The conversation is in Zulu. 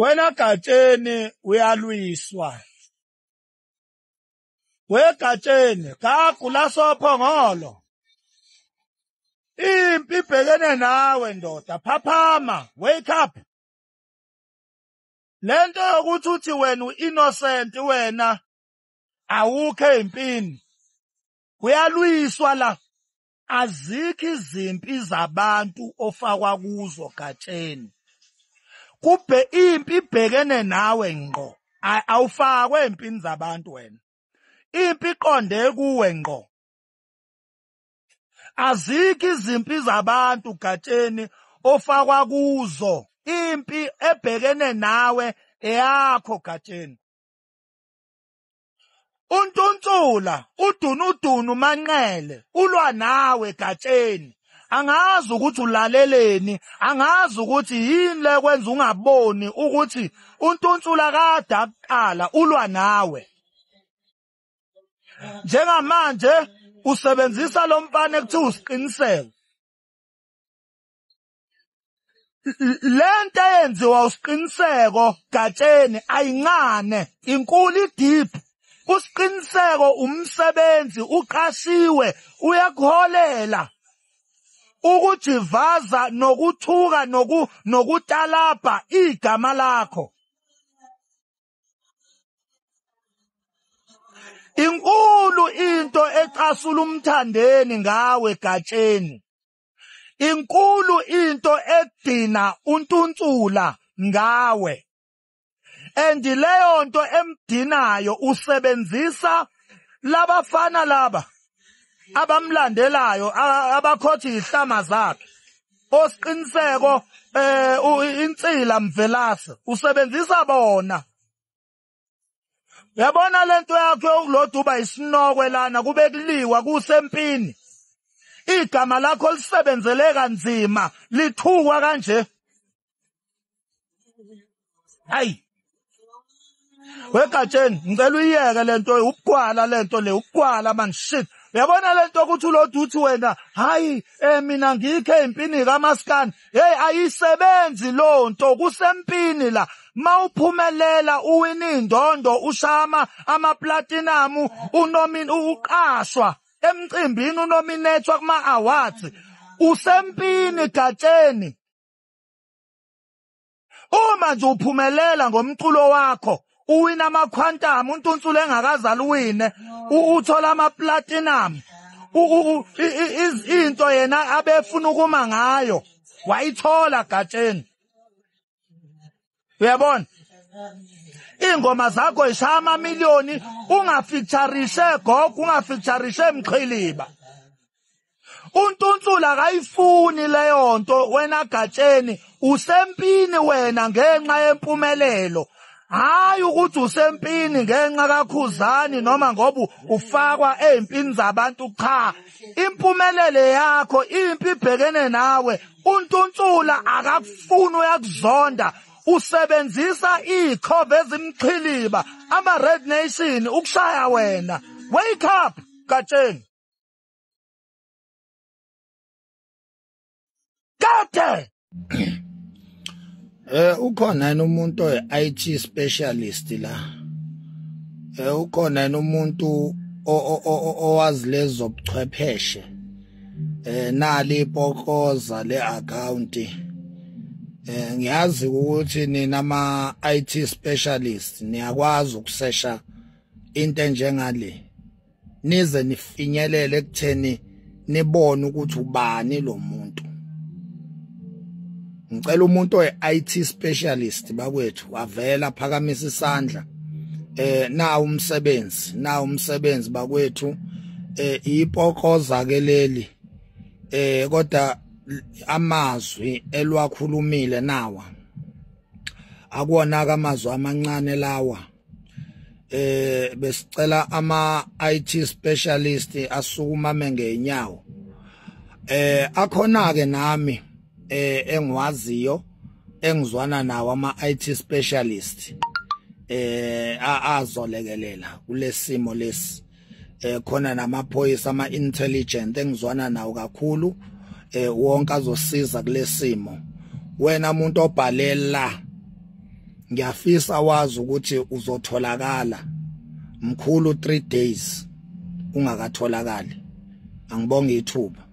Wena Gatsheni uyalwiswa. WeGatsheni gagu lasophongolo. Impi ibhekene nawe ndoda, phaphama, wake up. Lento yokuthi uthi wena uinnocent wena awukho empini. Kuyalwiswa la. Azikho izimpi zabantu ofakwa kuzo Gatsheni. Kube impi ibhekene nawe ngqo. Awufakwe empini zabantu wena. Impi iqonde kuwe ngqo. Azikho izimpi zabantu Gatsheni ofakwa kuzo. Impi ebhekene nawe eyakho Gatsheni. Untuntsula udunudunu manqele ulwa nawe Gatsheni. Angazi ukuthi ulaleleni, angazi ukuthi yini le kwenza ungaboni ukuthi untuntsula kade akuqala ulwa nawe. Njengamanje usebenzisa lo mfana ekuthiwa uSiqiniseko. Lento eyenziwa uSiqiniseko Gatsheni ayincane, inkulu, ideep. USiqiniseko umsebenzi uqashiwe, uyakuholela ukujivaza nokuthuka nokutalabha igama lakho. Inkulu into ecasula uMthandeni ngawe Gatsheni. Inkulu into edina untuntsula ngawe. And leyo nto emdinayo usebenzisa labafana laba abamlandelayo abakhotha ihlama zakhe. OSiqiniseko insila Mvelase usebenzisa bona. Uyabona lento yakho yokuloda uba isinokwe lana kube kuliwa kusempini. Igama lakho lisebenzele kanzima lithukwa kanje. Hayi. WeGatsheni ngicela uyiyeke lento, ubugwala lento le, ubugwala man shit. Uyabona lento ukuthi uloda uthi wena hayi mina ngikho empini kaMaskani. Hey, ayisebenzi lonto, kusempini la. Mawuphumelela uwina indondo ushama ama platinum unomin uqashwa emcimbini unominatwa kuma awards. Usempini Gatsheni. Uma nje uphumelela ngomculo wakho uwina ama quantum, untuntsula engakazali uwine, uthola ama platinum, into yena abefuna ukuma ngayo wayithola Gatsheni. Uyabona ingoma zakho ishaya amamiliyoni, ungafeaturishe gogo, ungafeaturishe mxhiliba. Untuntsula akayifuni leyo nto. Wena Gatsheni usempini wena ngenxa yempumelelo, hayi ukuthi usempini ngenxa kaKhuzani noma ngoba ufakwa empini zabantu. Cha, impumelelo yakho impi ibhekene nawe. Untuntsula akakufuni, uyakuzonda. Usebenzisa ikhova ezimxhiliba ama Red Nation ukushaya wena. Wake up Gatsheni. Kade Ukhona yena umuntu oyi-IT specialist la? Ukhona yena umuntu owazi lezo buchwepheshe? Nali ipokoza le account. Ngiyazi ukuthi nina ama IT specialist niyakwazi ukusesha into enjengale, nize nifinyelele ekutheni nibone ukuthi ubani lo muntu. Ngicela umuntu oyi-IT specialist bakwethu avela phakamisa isandla. Na umsebenzi, na umsebenzi bakwethu. Ipokoza ke leli, kodwa amazwi elwakhulumile nawa akuwona amazwi amancane lawa. Besicela ama IT specialist asukuma ngeenyawo. Akhona ke nami engiwaziyo engizwana nawo ama IT specialist azolekelela kulesimo lesi. Khona namaphoyisa ama intelligent engizwana nawo kakhulu, wonke azosiza kulesimo. Wena umuntu obhalela, Ngiyafisa wazi ukuthi uzotholakala mkhulu 3 days ungakatholakali. Angibonge ithuba.